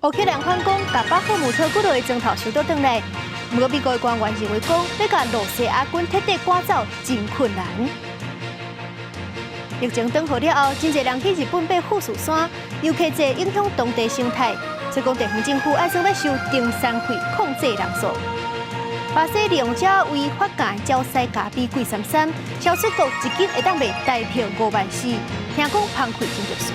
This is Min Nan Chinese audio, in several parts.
烏克蘭反攻，共巴赫姆特幾落个磚頭收倒轉來。毋過美國的官員認為講，欲共羅西亞軍徹底趕走真困難。疫情轉好了後，真濟人去日本爬富士山，遊客濟影響當地生態，所以講地方政府愛算欲收登山費，控制人數。巴西利用這違法價鳥屎咖啡貴三三，銷出國一斤會當賣台幣5萬4，聽講芳氣真特殊。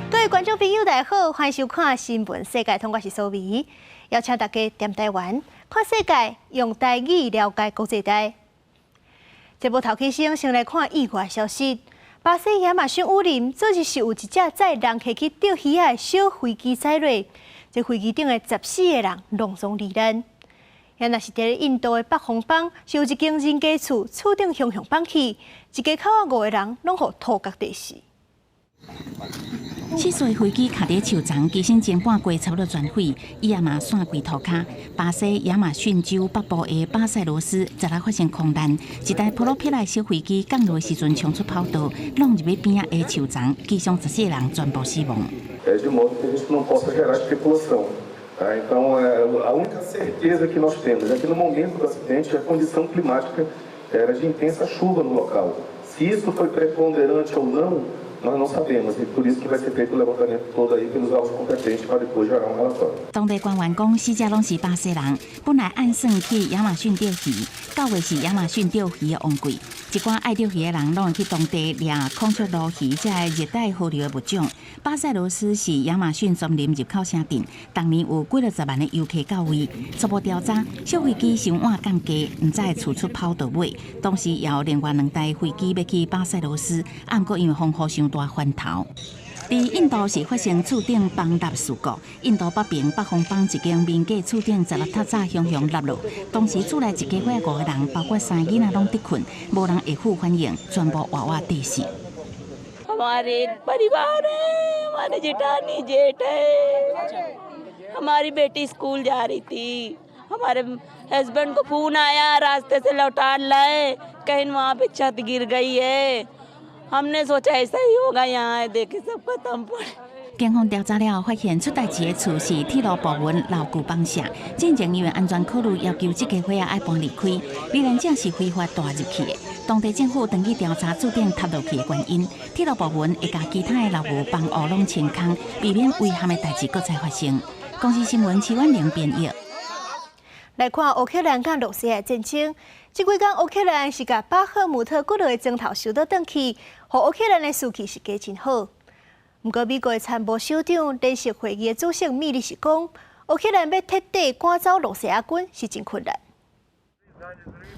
各位觀眾朋友，大家好，歡迎收看《新聞世界通》，我是蘇美，邀請大家踮台灣看世界，用台語了解國際大。節目頭起先，先來看意外消息。巴西亞馬遜雨林昨日是有一隻載人客去釣魚仔的小飛機載落，這飛機頂的14個人攏總罹難。也若是佇咧印度的北方邦，是有一間人家厝厝頂雄雄崩去，一家口仔五個人攏予塗甲地死。失事飛機卡佇樹叢，機身前半過差不多全毀，伊也嘛散規塗跤。巴西亞馬遜州北部的巴塞羅斯，昨日發生空難，一台普羅皮拉小飛機降落時陣衝出跑道，挵入去邊仔的樹叢，機上14個人全部死亡。 De modo que a gente não possa gerar especulação. Tá? Então, a única certeza que nós temos é que no momento do acidente a condição climática era de intensa chuva no local. Se isso foi preponderante ou não, nós não sabemos e por isso que vai ser feito o levantamento todo aí pelos órgãos competentes para depois gerar um relatório. 當地官員講，死者攏是巴西人，本來按算去亞馬遜釣魚，9月是亞馬遜釣魚的旺季，一寡愛釣魚的人攏會去當地掠孔雀鱸魚，這个熱帶河流的物種。巴塞羅斯是亞馬遜叢林入口城鎮，逐年有幾若十萬的遊客到位。初步調查，小飛機傷晚降低，毋知會竄出跑道尾。當時也有另外兩台飛機欲去巴塞羅斯，毋過因為風雨傷大翻頭。佇印度是發生厝頂崩塌事故，印度北邊北方邦一間民家厝頂十六透早雄雄塌落，當時厝內一家伙五個人，包括三个囡仔攏佇睏，無人會赴反應，全部活活硩死。 हमारे परिवार है, हमारे जेठानी जेठ है, हमारी बेटी स्कूल जा रही थी। हमारे हस्बैंड को फोन आया, रास्ते से लौटा लाए, कहीं वहाँ पे छत गिर गई है। हमने सोचा ऐसा ही होगा, यहाँ देखे सब खत्म पड़े। 警方調查了，發現出代誌的厝是鐵路部門老舊房舍，進前因為安全考慮，要求這家伙仔愛搬離開。罹難者是非法蹛入去的。當地政府轉去調查厝頂塌落去的原因。鐵路部門會共其他的樓宇房屋攏清空，避免遺憾的代誌閣再發生。公視新聞徐婉玲編譯。來看烏克蘭佮羅西亞戰爭，這幾工烏克蘭是共巴赫姆特幾落个磚頭收倒轉去，予烏克蘭的士氣是加真好。毋過美國的參謀首長聯席會議的主席米利是講，烏克蘭欲徹底趕走羅西亞軍是真困難。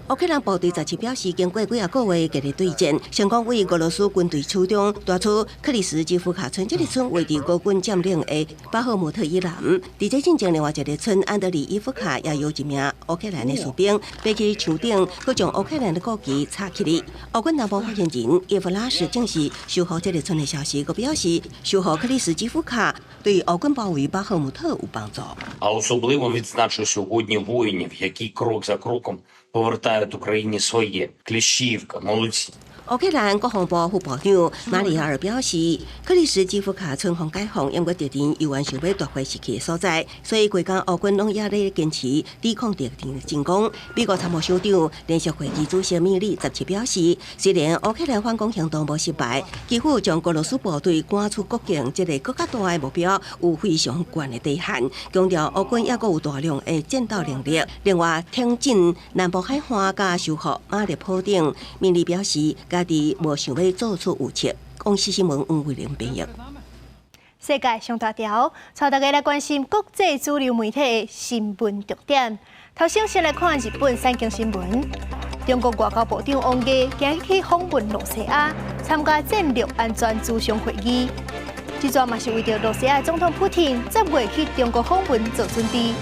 烏克蘭部隊17表示，經過幾仔個月激烈對戰，成功對俄羅斯軍隊手中奪取克里斯基夫卡村這个村位佇俄軍佔領的巴赫姆特以南。佇這進前另外一个村安德里伊夫卡也有一名烏克蘭的士兵爬去樹頂，去將烏克蘭的國旗插起來。烏軍南部發言人葉夫拉什證實收復這个村的消息，閣表示收復克里斯基夫卡對烏軍包圍巴赫姆特有幫助。 А особливо відзначу сьогодні воїнів, які крок за кроком повертають Україні своє. Кліщіївка, молодці. 烏克蘭國防部副部長馬里亞爾表示，克里斯基夫卡村予解放，毋過敵人猶原想欲奪回失去的所在，所以規工烏軍攏猶咧堅持抵抗敵人的進攻。美國參謀首長聯席會議主席米利十七表示，雖然烏克蘭反攻行動無失敗，基輔將俄羅斯部隊趕出國境這个閣較大的目標有非常懸的底線，強調烏軍猶閣有大量的戰鬥能力。另外，挺進南部海岸佮收復馬列普等，米利表示，家己無想欲做出預測。公視新聞黃慧玲編譯。世界上大條，帶大家來關心國際主流媒體的新聞重點。頭先先來看日本產經新聞。中國外交部長王毅今日去訪問羅西亞，參加戰略安全諮商會議。這逝嘛是為著羅西亞總統普廷10月去中國訪問做準備。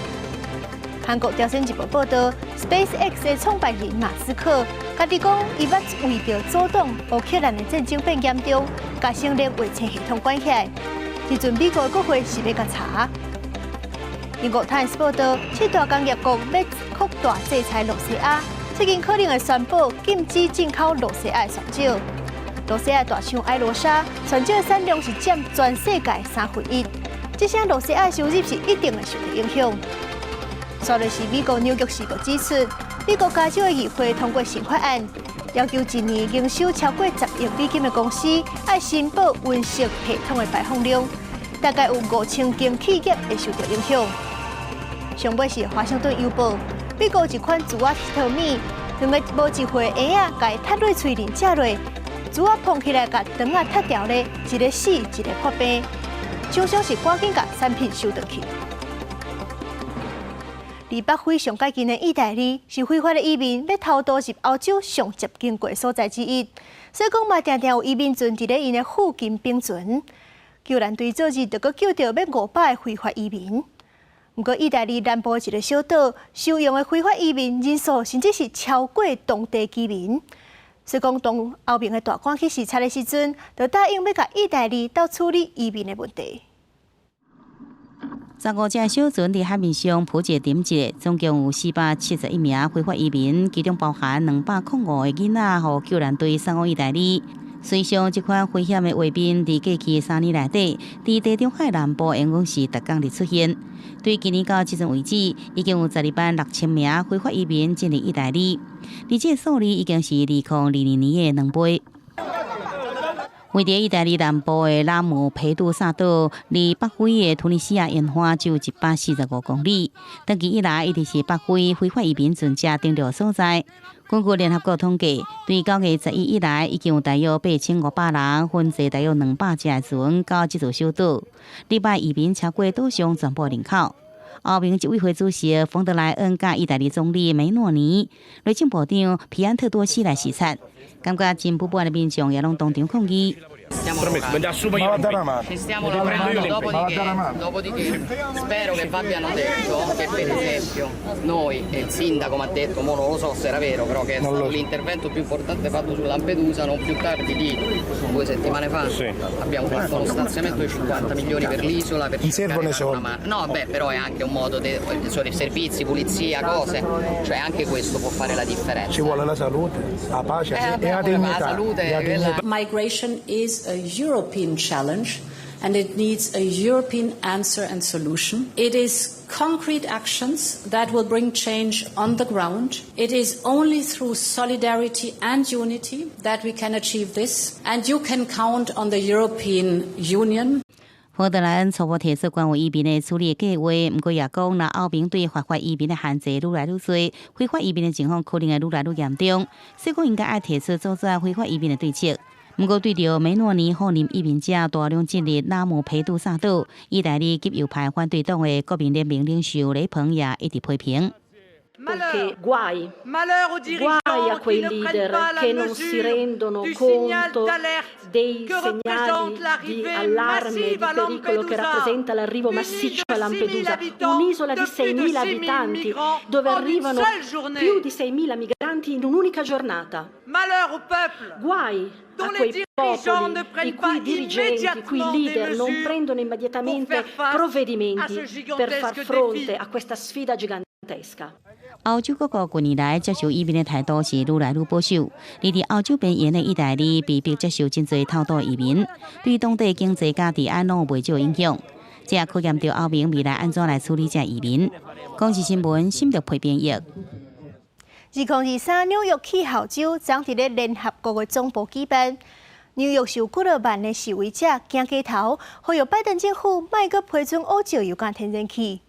韓國朝鮮日報報導，SpaceX 的創辦人馬斯克家己講，伊捌為著阻擋烏克蘭的戰爭變嚴重，共星鏈衛星系統關起來。這陣美國國會是欲共查。英國泰斯報導，七大工業國欲擴大制裁羅西亞，最近可能會宣布禁止進口羅西亞的石油。露西亞大廠艾羅莎川椒產量是佔全世界三分一，這下露西亞收入是一定會受到影響。煞落是美國紐約時報指出，美國加州的議會通過新法案，要求一年營收超過10億美金的公司愛申報溫室系統的排放量，大概有5000間企業會受到影響。上尾是華盛頓郵報，美國一款豬仔鐵佗物，兩个無一歲嬰仔共伊踢落喙裡食落，豬仔膨起來共腸仔踢掉咧，一个死，一个破病，廠商是趕緊共產品收轉去。離北非上較近的意大利是非法的移民欲偷渡入歐洲上捷經過所在之一，所以講嘛，定定有移民船佇咧𪜶的附近並存。救援隊昨日就閣救著欲500个非法移民。毋過，意大利南部一个小島收容的非法移民人數，甚至是超過當地居民。所以講，當歐盟的大官去視察的時陣，就答應欲共意大利鬥處理移民的問題。15隻小船佇海面上浮一點一，總共有471名非法移民，其中包含205個囡仔，予救援隊送往意大利。隨上這款危險的畫面，佇過去3年內底，佇地中海南部沿岸是逐工佇出現。對今年到這陣為止，已經有12萬6千名非法移民進入意大利，而這個數字已經是2022年的2倍。位佇意大利南部的拉姆佩杜薩島，離北非的突尼西亞沿岸只有145公里。長期以來，一直是北非非法移民船隻登陸所在。根據聯合國統計，對9月11以來，已經有大約8500人分坐大約200隻船到這座小島。禮拜移民超過島上全部人口。歐盟執委會主席馮德萊恩佮意大利總理梅諾尼、內政部長皮安特多西來視察，感覺真不滿的民眾也攏當場抗議。 Ci stiamo lavorando, dopodiché spero che v'abbiano detto che per esempio noi, e il sindaco mi ha detto, mo non lo so se era vero, però che è stato l'intervento più importante fatto su Lampedusa, non più tardi di 2 settimane fa abbiamo fatto uno stanziamento di 50 milioni per l'isola per cercare di dare una mano. No, beh, però è anche un modo, sono i servizi, pulizia, cose, cioè anche questo può fare la differenza. Ci vuole la salute, la pace vabbè, e la pure la dignità. Salute, E la dignità. Migration is a European challenge and it needs a European answer and solution. It is concrete actions that will bring change on the ground. It is only through solidarity and unity that we can achieve this. And you can count on the European Union. 馮德萊恩初步提出關於移民的處理計劃，毋過也講，若歐盟對非法移民的限制愈來愈濟，非法移民的情況可能會愈來愈嚴重，所以講應該愛提出阻止非法移民的對策。毋過對著梅諾尼放任移民者大量進入拉姆佩杜薩島，意大利極右派反對黨的國民聯盟領袖雷鵬也一直批評。 Perché guai, guai a quei leader che non si rendono conto dei segnali di allarme e di pericolo che rappresenta l'arrivo massiccio a Lampedusa, un'isola di 6.000 abitanti dove arrivano più di 6.000 migranti in un'unica giornata. Guai a quei popoli i cui dirigenti, i cui leader non prendono immediatamente provvedimenti per far fronte a questa sfida gigantesca. 歐洲各國近年來接受移民的態度是愈來愈保守，而佇歐洲邊緣的意大利被迫接受真濟偷渡移民，對當地經濟佮治安攏有袂少影響。這也考驗著歐盟未來按怎來處理這移民。公視新聞，新竹配編譯。2023紐約氣候週將佇咧聯合國的總部舉辦。紐約是有幾若萬的示威者行街頭，呼籲拜登政府莫閣批准烏石油佮天然氣。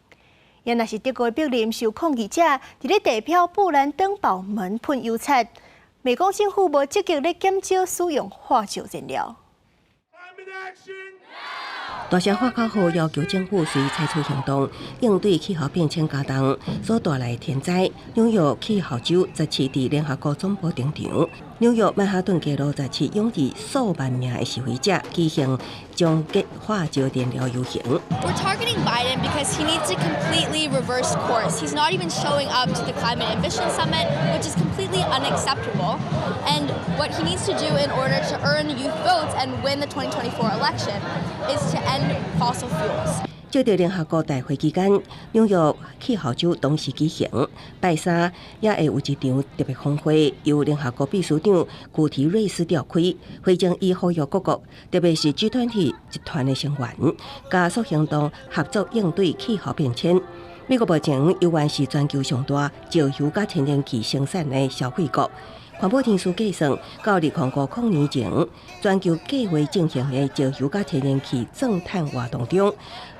也若是德國柏林受抗議者佇咧地標布蘭登堡門噴油漆，美國政府無積極咧減少使用化石燃料。大聲喊口號，要求政府隨採取行動，應對氣候變遷加重所帶來的天災。紐約氣候週17佇聯合國總部登場，紐約曼哈頓街路17湧入數萬名的示威者，舉行終結化石燃料遊行。 We're targeting Biden because he needs to completely reverse course. He's not even showing up to the Climate Ambition Summit, which is completely unacceptable. And what he needs to do in order to earn youth votes and win the 2024 election is to end fossil fuels. 這佇聯合國大會期間，紐約氣候周同時舉行，拜三也會有一場特別峰會，由聯合國秘書長古提瑞斯召開，會將以呼籲各國，特別是 G20 集團的成員，加速行動，合作應對氣候變遷。美國目前猶原是全球上大石油佮天然氣生產的消費國。環保人士計算，到2050年前，全球計劃進行的石油佮天然氣鑽探活動中，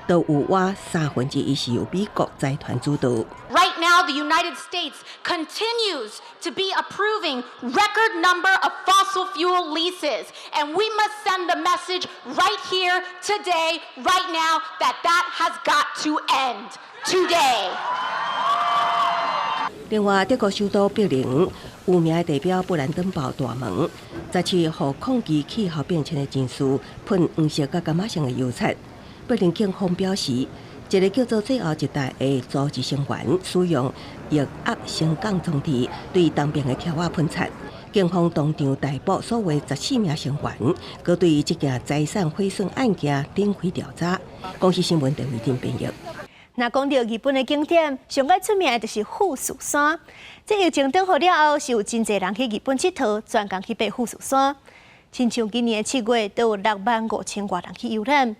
都有倚1/3是由美國財團主導。 Right now, the United States continues to be approving record number of fossil fuel leases, and we must send the message right here, today, right now, that that has got to end today. 另外，德國首都柏林有名的地標布蘭登堡大門，十七予抗議氣候變遷的人士噴黃色佮柑仔色的油漆。柏林警方表示，一个叫做最後一代的組織成員使用液壓升降裝置對東邊的柱仔噴漆。警方當場逮捕所有14名成員，閣對這件財產毀損案件展開調查。公視新聞陳慧珍編譯。若講著日本的景點，上蓋出名的就是富士山。這疫情轉好了後，是有真濟人去日本𨑨迌，專工去爬富士山。親像今年的7月，都有6萬5千外人去遊覽。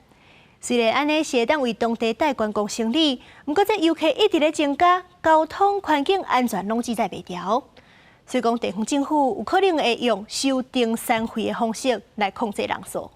雖然按呢是會當為當地帶觀光生意，毋過這遊客一直咧增加，交通環境安全攏志在袂牢。所以講，地方政府有可能會用收登山費的方式來控制人數。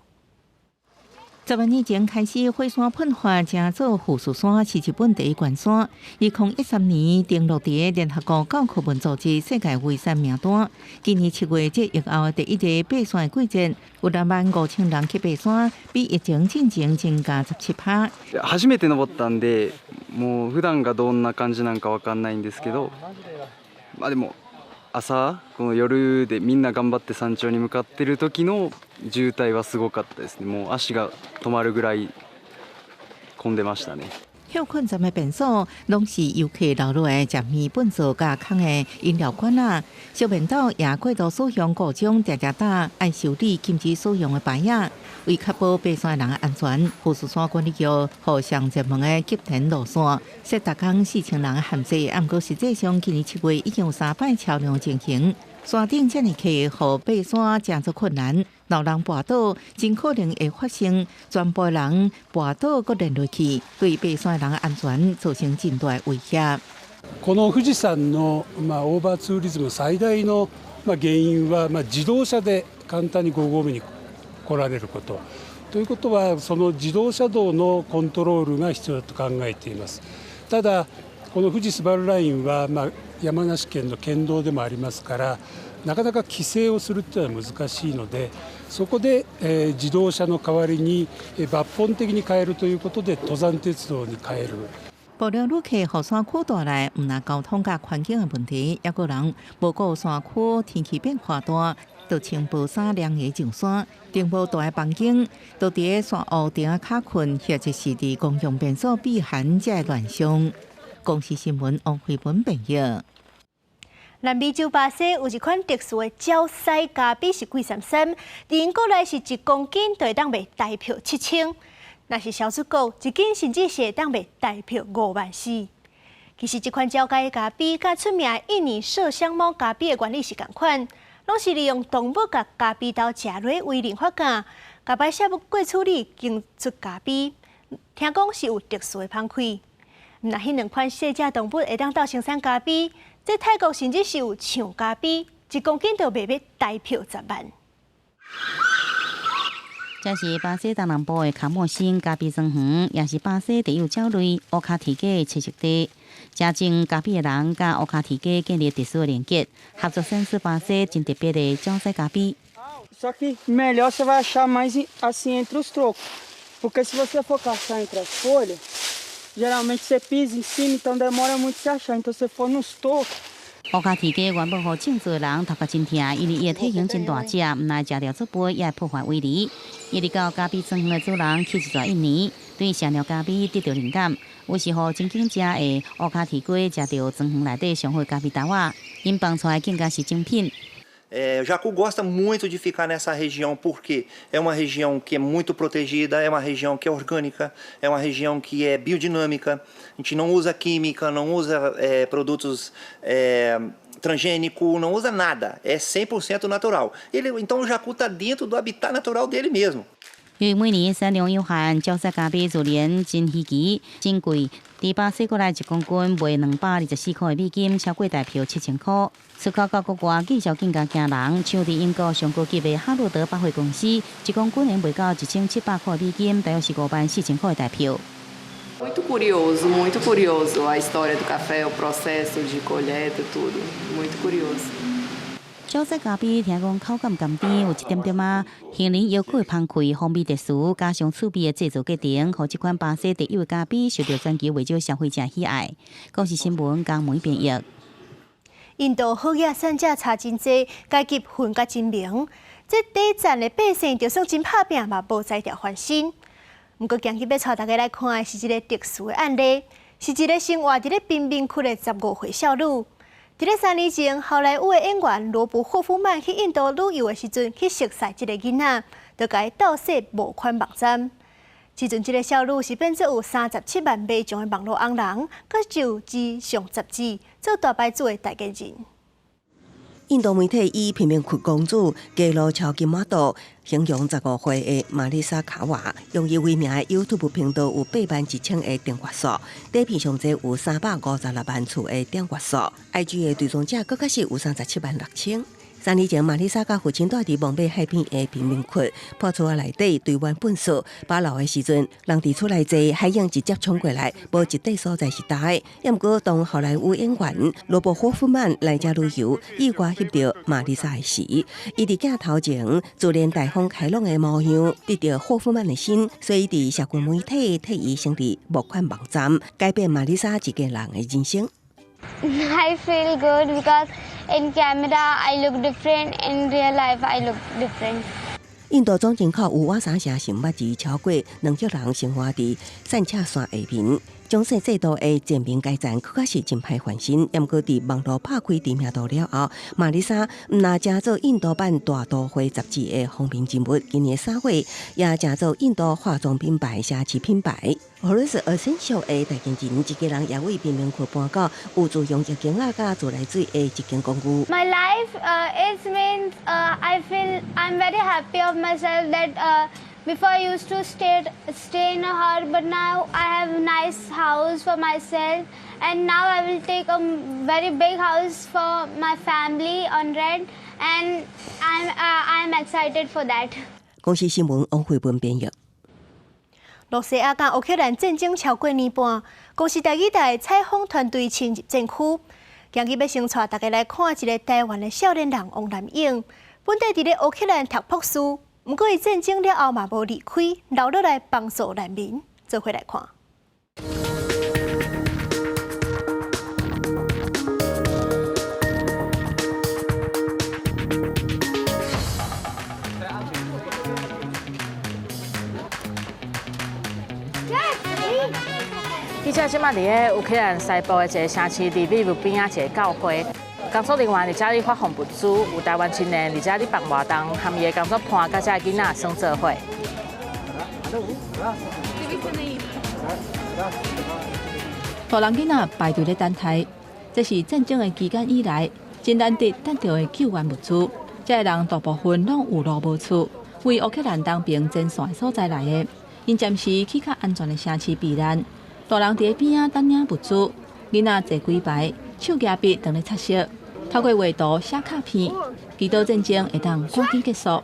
10萬年前開始，火山噴發，成做富士山是日本第一懸山。2013年登錄佇聯合國教科文組織世界遺產名單。今年7月，這疫後第一個爬山的季節，有6萬5千人去爬山，比疫情進前增加17%。初めて登ったんで、もう普段がどんな感じなんかわかんないんですけど、まあでも朝この夜でみんな頑張って山頂に向かってる時の渋滞はすごかったですね。もう足が止まるぐらい混んでましたね。歇睏站的便所攏是遊客留落來食麵糞掃佮空的飲料罐仔，小便斗也過度使用故障，定定打愛修理禁止使用的牌仔。為確保爬山人的安全，富士山管理局予上熱門的急停路線設逐工4000人的限制。毋過實際上，今年7月已經有三擺超量情形。山頂遮爾客，予爬山誠做困難，老人跋倒，真可能會發生全部人跋倒閣連落去，對爬山人的安全造成真大的威脅。この富士山のまあオーバーツーリズム最大のまあ原因はまあ自動車で簡単に5合目に来られること。ということは、その自動車道のコントロールが必要だと考えています。ただ、この富士スバルラインはまあ山梨県の県道でもありますから、なかなか規制をするっていうのは難しいので、そこで、自動車の代わりに抜本的に変えるということで、登山鉄道に変える。無聊旅客予山區帶來，毋但交通佮環境的問題，抑閣人無顧山區天氣變化大，就穿薄衫涼鞋上山，頂無大的房間，都佇山屋頂仔跤睏，或者是佇公共便所避寒，這个亂象。公視新聞王慧文編譯。南美洲巴西有一款特殊的鳥屎咖啡是貴閃閃，佇𪜶國內是1公斤就會當賣台票7000，若是銷出國，1斤甚至是會當賣台票5萬4。其實這款鳥屎咖啡佮出名的印尼麝香貓咖啡的原理是仝款，攏是利用動物共咖啡豆食落微量發酵，共排泄物過處理，經出咖啡。聽講是有特殊的芳氣。若彼兩款細隻動物會當鬥生產咖啡，這泰國甚至是有象咖啡，1公斤就賣欲台票10萬。這是巴西東南部的卡莫星咖啡莊園，也是巴西特有鳥類烏跤雉雞的棲息地。食種咖啡的人佮烏跤雉雞建立特殊的連結，合作生產巴西真特別的鳥屎咖啡。 Só que melhor você vai achar mais assim entre os trocos, porque se você for caçar entre as folhas, geralmente você pisa em cima, então demora muito se achar. Então se for nos tocos. 烏跤雉雞原本予種植的人頭殼真疼，因為伊的體型真大隻，毋但食著足肥，也會破壞圍籬。一直到咖啡莊園的主人去一逝印尼，對麝尿咖啡得著靈感，於是予曾經食的烏跤雉雞食著莊園內底上好咖啡豆仔，𪜶放出來更加是精品。Jacu gosta muito de ficar nessa região porque é uma região que é muito protegida, é uma região que é orgânica, é uma região que é biodinâmica. A gente não usa química, não usa produtos transgênico, não usa nada, é 100% natural. Então o jacu está dentro do habitat natural dele mesmo. 因為每年產量有限，蕉賽咖啡自然真稀奇、珍貴。佇巴西過來1公斤賣224塊的美金，超過台票7000塊。出口到國外，價數更加驚人。像佇英國上高級的哈羅德百貨公司，1公斤能賣到1700塊美金，大約是5萬4千塊的台票。 Muito curioso, muito curioso a história do café, o processo de colheita, tudo, muito curioso. 蕉賽咖啡聽講口感甘甜，有一點點仔杏仁腰果的香氣，風味特殊，加上趣味的製作過程，予這款巴西特有的咖啡受到全球袂少消費者喜愛。公視新聞江梅編譯。印度好額散者差真濟，階級分甲真明。這底層的百姓就算真拍拚嘛，無才調翻身。毋過，今日欲帶大家來看的是一个特殊的案例，是一个生活佇咧貧民窟的15歲少女。佇咧3年前，好萊塢的演員羅伯霍夫曼去印度旅遊的時陣，去熟似這个囡仔，就共伊鬥踅募款網站。這陣，這个少女是變做有37萬迷眾的網路紅人，閣就時尚雜誌做大牌子的代言人。印度媒體以貧民窟公主街路超級模特形容15歲的瑪麗莎卡瓦，用伊為名的 YouTube 頻道有8萬1千个訂閱數，底片上濟有356萬次的點閱數，IG 的追蹤者閣較是有37萬6千。3年前，瑪麗莎佮父親蹛佇孟買海邊的貧民窟破厝仔內底堆滿糞埽，扒樓的時陣，人佇厝內坐，海湧直接衝過來，無一塊所在是焦的。毋過，當好萊塢演員羅伯霍夫曼來遮旅遊，意外翕著瑪麗莎的時，伊佇鏡頭前自然大方開朗的模樣，得著霍夫曼的心，所以佇社群媒體替伊成立募款網站，改變瑪麗莎一家人的人生。 I feel good because in camera I look different, in real life I look different. 印度總人口有倚三成，是毋捌字超過2億人生活佇散赤山下面。種姓制度的賤民階層，確實是真歹翻身。毋過佇網路拍開知名度了後，瑪麗莎毋但成做印度版大都會雜誌的封面人物，今年3月也成做印度化妝品牌奢侈品牌。Florence Essential 的代言人，一家人也為貧民窟搬到有自用浴間仔佮自來水的一間公寓。 My life is means I feel I'm very happy of myself that before I used to stay in a hut, but now I have nice house for myself, and now I will take a very big house for my family on rent, and I'm excited for that. 公視新聞王慧文編譯。羅西亞佮烏克蘭戰爭超過年半，公視台語台採訪團隊深入戰區。今日欲先帶大家來看一个台灣的少年人王南勇，本底佇咧烏克蘭讀博士，毋過伊戰爭了後嘛無離開，留落來幫助難民。做伙來看。記者這馬佇咧烏克蘭西部的一个城市利維夫邊仔一个教會，工作人員佇遮咧發放物資，有台灣青年佇遮咧辦活動，含伊的工作伴佮遮个囡仔耍做伙。大人囡仔排隊咧等待，這是戰爭的期間以來真難得等著的救援物資。這个人大部分攏有路無厝，為烏克蘭東邊前線的所在來的，𪜶暫時去較安全的城市避難。大人佇咧邊仔等領物資，囡仔坐幾排，手舉筆當咧擦色，透過畫圖寫卡片，祈禱戰爭會當趕緊結束。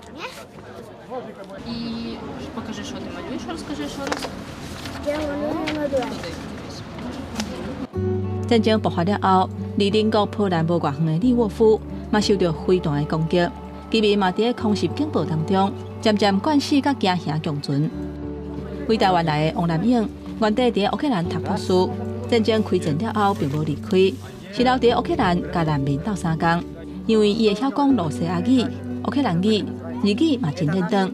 戰爭爆發了後，離鄰國波蘭無偌遠的利沃夫嘛受著飛彈的攻擊，居民嘛佇咧空襲警報當中，漸漸慣死佮驚嚇共存。為台灣來的王南勇，原底佇咧烏克蘭讀博士，戰爭開戰了後並無離開，是留佇咧烏克蘭共難民鬥相共。因為伊會曉講羅西亞語、烏克蘭語、日語嘛真輪轉，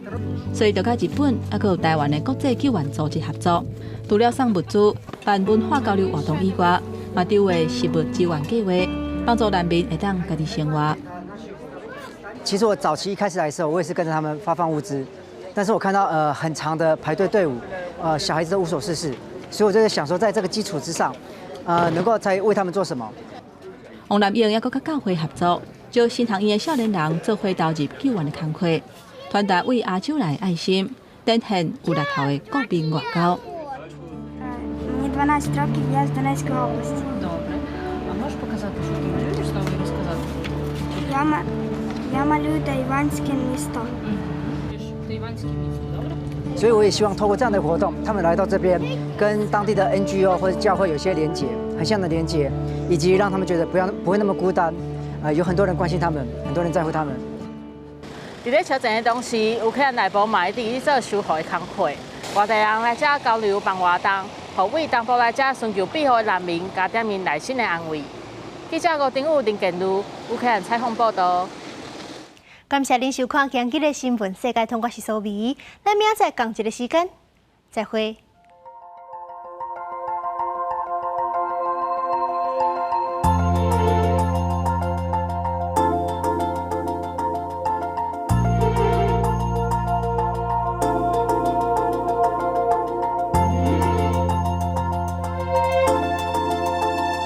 所以就佮日本猶閣有台灣的國際救援組織合作，除了送物資、辦文化交流活動以外，嘛籌劃食物支援計劃，幫助難民會當家己生活。其實我早期一開始來的時候，我也是跟着他們發放物資，但是我看到很長的排隊隊伍，小孩子都無所事事，所以我就在想說，在這個基礎之上，能夠再為他們做什麼。王南英也閣佮教會合作，招新學院的少年人做伙投入救援的工課，傳達對亞洲來的愛心，展現有力頭的國民外交。 Мені 12 років, я з Донецької області. Добре. А можеш показати, що ти малюєш, знову і розказати? Я малюю тайванське місто. Тайванське місто, добре? 所以我也希望透過這樣的活動，他們來到這邊，跟當地的 NGO 或者教會有些連結，橫向的連結，以及讓他們覺得不要不會那麼孤單，有很多人關心他們，很多人在乎他們。佇咧車戰的當時，烏克蘭內部嘛一直咧做修復的工課，外地人來遮交流辦活動，予對東部來遮尋求庇護的難民加點𪜶內心的安慰。記者吳丁宇、林建如，烏克蘭採訪報道。感謝您收看今日的新聞世界通，我是蘇美，咱明仔載仝一个時間，再會。